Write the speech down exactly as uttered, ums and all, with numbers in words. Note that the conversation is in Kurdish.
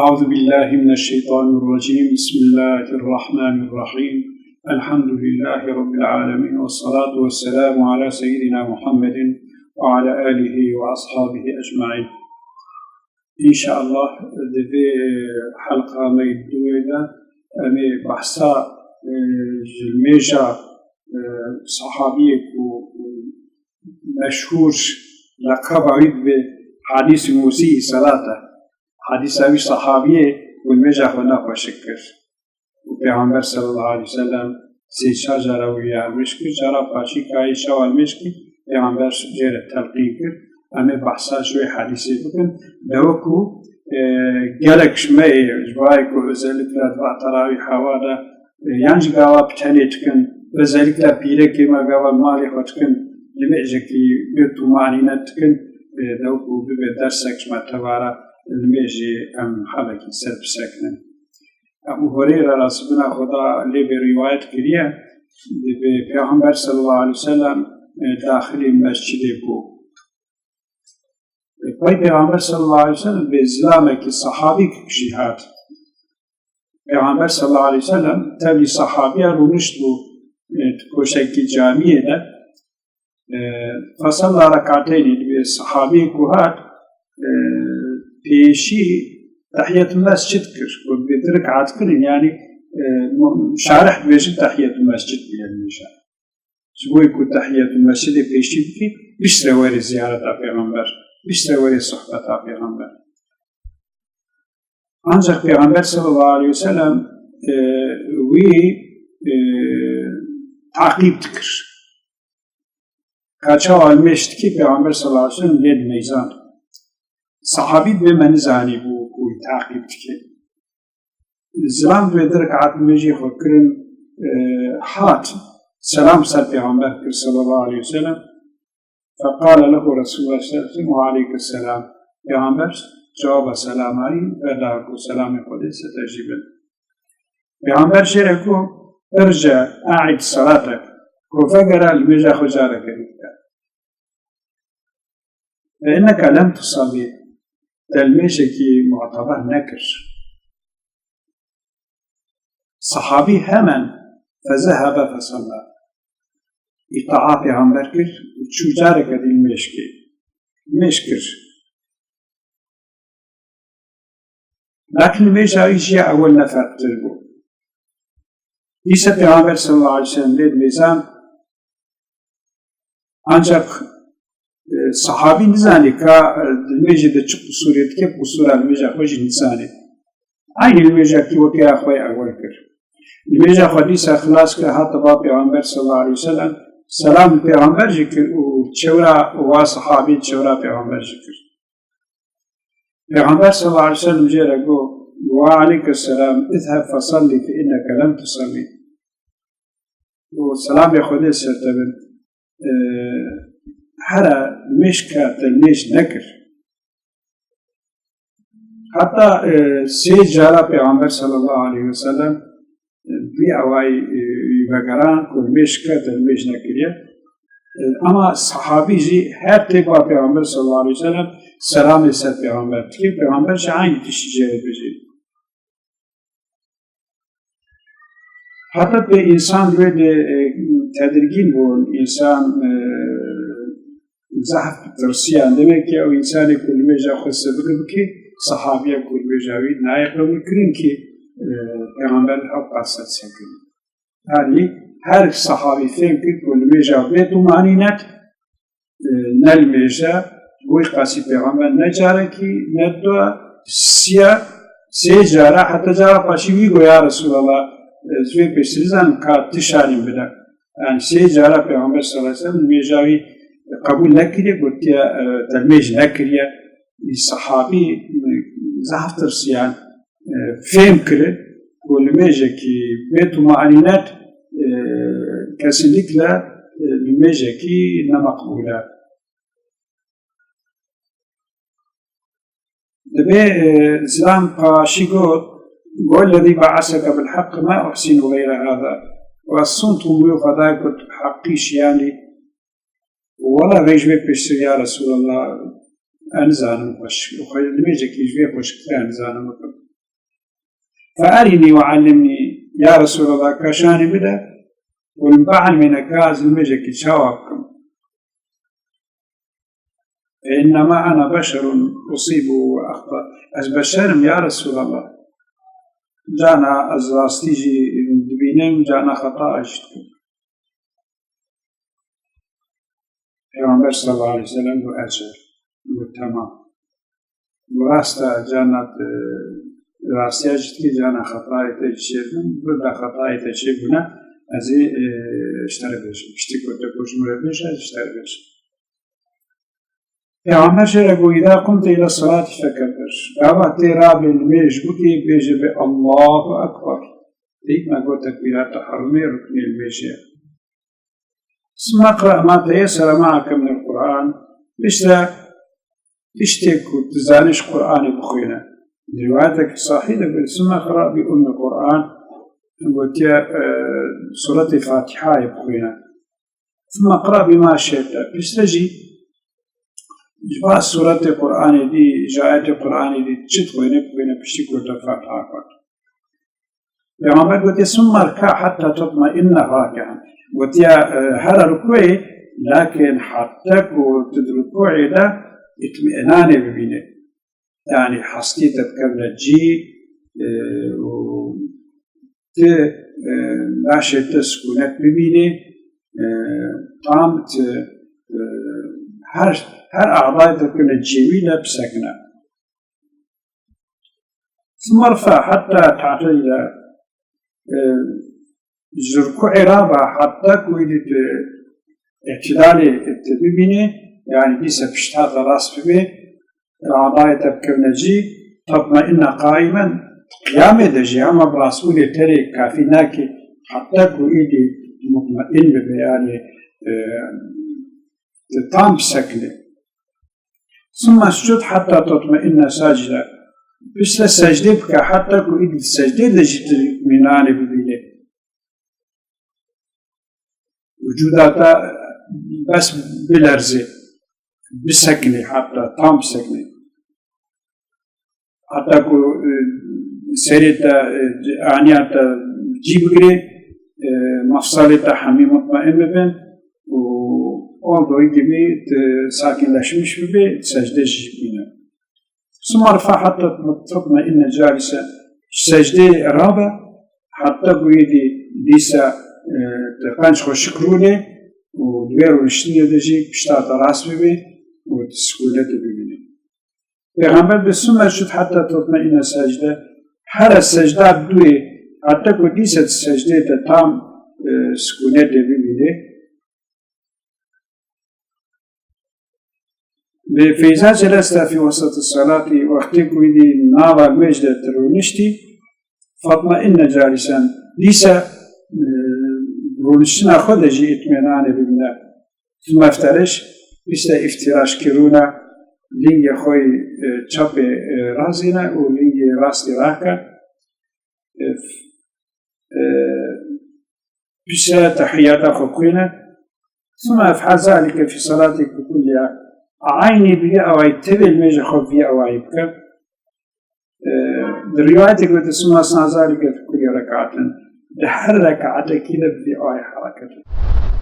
أعوذ بالله من الشيطان الرجيم. بسم الله الرحمن الرحيم. الحمد لله رب العالمين، والصلاة والسلام على سيدنا محمد وعلى آله وأصحابه أجمعين. إن شاء الله، di vê helqa me yê duyê de em ê behsa, e, ji mêja, e, sahabiyê ku meşhûr leqeba wî dibe hadîs-i musî salate. Hadîsa wî sahabiyê ku nimêja xwe nexweşik kir. Û Pêxember sallallahu aleyhi ve sellem sê çar cara wî ya nimêj kir, cara paşî kayê şewa nimêj kir, Pêxember jê re telqîn kir. Em ê behsa ji wê hadîsê bikin. Dewe ku, e, gelek ji me yê, ji bo ku özellikle di va terawîha wa de, e, yan jî gava bi tenê dikin, özellikle pîrekê me gava malê xwe dikin, nimêjekî bê tumanîne dikin, e, dewe ku bibe dersek ji me tevara nimêjê em helekî ser bisekinin. Ebu Hureyre, razîbûna Xweda lê be, rîwayet kiriye, dibê Pêxember sallallahu aleyhi ve sellem, e, daxilî mescidê bû. E, pey Pêxember sallallahu aleyhi ve sellem bê zilamekî sahabîk jî hat. Pêxember sallallahu aleyhi ve sellem tevlî sahabiya rûnişt bû, e, di koşekî camiyê de, e, fesella rekateyni, dibê sahabî ku hat, e, pêşî tehiyetul mescid kir. Ku dibê di rekat kirin, yanî, e, şarih dibêjin tehiyetul mescid bûye nimêja. Ji bo ku tehiyetul mescidê pêşî bikî, piştre werê ziyareta Pêxember, piştre werê sohbeta Pêxember. Ancak Pêxember sallallahu aleyhi ve sellem, e, wî, e, taqîb dikir. Ka çawa nimêj dikî, Pêxember sallallahu aleyhi ve sellem lê dimeyzand. Sahabî dibê me nizanî bû ku wî taqîb dikê. Zilam dibê di rekat nimêjê xwe kirin, e, hat, selam ser Pêxember kir sallallahu aleyhi ve sellem. Feqale lehu Resulullah sallallahu aleyhi ve sellem: "Ve aleyke selam." Pêxember cewaba selamê wî da ku selamê Xwedê ser te jî be. Pêxember jê re got: "Irci, a'id salatek." Got: "Vegere, nimêja xwe careke dî bike." "Fe inneke lem tusalli." Te nimêjekî muteber nekir. Sahabî hemen fezehebe fesalla. Îtaa Pêxember kir û çû careke dî nimêj kir. Nimêj kir. Lakin nimêja wî ji ya ewil ne ferqtir bû. Dîsa Pêxember sallallahu aleyhi ve sellem lê dimeyzand. Ancak, e, sahabî nizanî ka, e, di nimêjê de çi qusûrê dike, qusûra nimêja xwe jî nizanî. Eynî nimêja kî weke ya xwe ya ewil kir. Nimêja xwe dîsa xilas kir, hate ba Pêxember sallallahu aleyhi ve sellem, selam Pêxember jî kir û çewra wa sahabî çewra Pêxember jî kir. Pêxember sallallahu aleyhi ve sellem jê re got: "Ve aleyke selam, izheb fesalli fe inneke lem tusalli." Û selamê Xwedê ser te bin. E, here nimêj ke te nimêj nekir. Heta, e, sê cara Pêxember sallallahu aleyhi ve sellem, e, bi awayî, e, vegeran ku nimêj ke te nimêj nekiriye. E, ama sahabî jî her têba Pêxember sallallahu aleyhi ve sellem selamê ser Pêxember dikir. Pêxember jî eynî tiştî jê re dibêje. Heta pê însan wê de, e, tedirgîn bûn, însan, e, zehf tirsiyan. Demek ki ew însanê ku nimêja xwe sibik bikî, sahabiya ku nimêja wî nayê qebûl kirin ki, e, Pêxember ew qas ser sekin. Yanî her sahabî fêm kir ku nimêja bê tumanînet, e, ne nimêje, wî qasî Pêxember ne carekî, ne du, siya, sê cara, heta cara paşî wî got: "Ya Resulallah, e, ez vê pêştir nizanim ka tu şanî bide." Yanî sê cara Pêxember sallallahu aleyhi ve sellem nimêja wî qebûl nekiriye, gotiye, e, te nimêj nekiriye. Sahabî, e, zehf tirsiyan, e, fêm kirin ku nimêjekî bê tumanînet, e, kesinlikle, e, nimêjekî ne meqbûl e. Dibê, e, zilam paşî got: "Wellezî be'eseke bil heq ma uhsînu geyre hâzâ." Û ez sontûm wî Xwedayê ku bi heqî şiyanî. Wela vê ji vê pêştir ya Resulallah, ez nizanim xweş, xwe, nimêjekî ji vê xweşiktir ez nizanim bikim. فأرني وعلمني، ya Resulallah, ka şanî bide û min bielmîne ka ez nimêjekî çawa bikim. فإنما أنا بشر أصيب وأخطأ. Ez beşer im ya Resulallah. Cana ez rastî jî dibînim, cana xeta jî dikim. Peyxamber sallallahu aleyhi ve sellem got, ecel. Got, temam. Got, rast e, cana, e, rastiya jî dikî, cana xetayê te jî çêbûn, got, da xetayê te çêbûne, ez ê, e, ji te re bêjim. Piştî ku te got ji min re bêje, ez ji te re bêjim. Peyxamber jê re got, إذا قمت إلى الصلاة فكبر. Gava tê rabê nimêj bikî, bêje bê Allahu Ekber. Dîtme got tekbîra tehrûmê ruknê nimêjê ye. ثم اقرأ ما تيسر معك من القرآن. Piştre tiştê ku tu zanî ji Qur'anê bixwîne. Di riwayetekî sahî de got, ثم اقرأ بأم القرآن. Gotiye, e, suretê Fatîhayê bixwîne. ثم اقرأ بما شئت. Piştre jî ji va suretê Qur'anê dî, ji ayetê Qur'anê dî çi dixwîne, bixwîne piştî ku te Fatiha xwend. Peyxamber gotiye, ثم اركع حتى تطمئن راكعا. Gotiye, e, here rukûyê, lakin heta ku tu di rukûyê de îtmînanê bibînê. Yanî hestiyê te bikevne cî, e, û tu, e, laşê te sikûnet bibînê, e, tam tu, e, her, her adayê te bikevne cî wî de bisekine. ثم ارفع حتى تعتدل. E, ji rukûê rabe heta ku êdî tu îtidalê tu bibînî, yanî dîsa pişta te rast bibe, adayê te bikevne cî, تطمئن قائما, qiyamê de jî hema bi rastbûnê te rê kafî nake, heta ku êdî mutmeîn bibe, yanî, e, tu tam bisekine. ثم اسجد حتى تطمئن ساجدا. Piştre secdê bike, heta ku êdî secdê de jî tu îtmînanê bibînî. Wicûda te bes bilerzê, bisekinê, heta tam bisekinê. Heta ku, e, serê te, e, aniya te cî bigirê, e, mefsalê te hemî mutmeîn bibin û ondoyî gibi tu sakinleşmiş bibê, secde jî bîne. ثم ارفع حتى تطمئن جالسا. Secdê rabe, heta ku êdî dîsa, e, tu qenc xwe şik rûnê û di wê rûniştinê de jî pişta te rast bibê û tu sikûnetê bibînî. Pêxember bi ثم اسجد حتى تطمئن ساجدا, here secda bidûyê, heta ku dîsa di secdeyê de tam, e, sikûnetê bibînê. Bi فإذا جلست في وسط الصلاة, wextê ku êdî nava nûêj de tu rûniştî, فاطمئن جالسا, dîsa, e, rûniştina xwe de jî îtmînanê bibîne. ثم افترش, piştre îftiraş kirûne, lingê xwe yê, e, çepê, e, razîne û lingê rastî rake. E, f-, e, piştre tehiyyata xwe bixwîne. ثم افعل ذلك في صلاتك كلها. Eynî bi vî awayî tevî nimêja xwe bi vî awayî bike. E, di rîwayetê gote, ثم اصنع ذلك في كل ركعة. Di her rekaetekî de bi vî awayî hereket bike.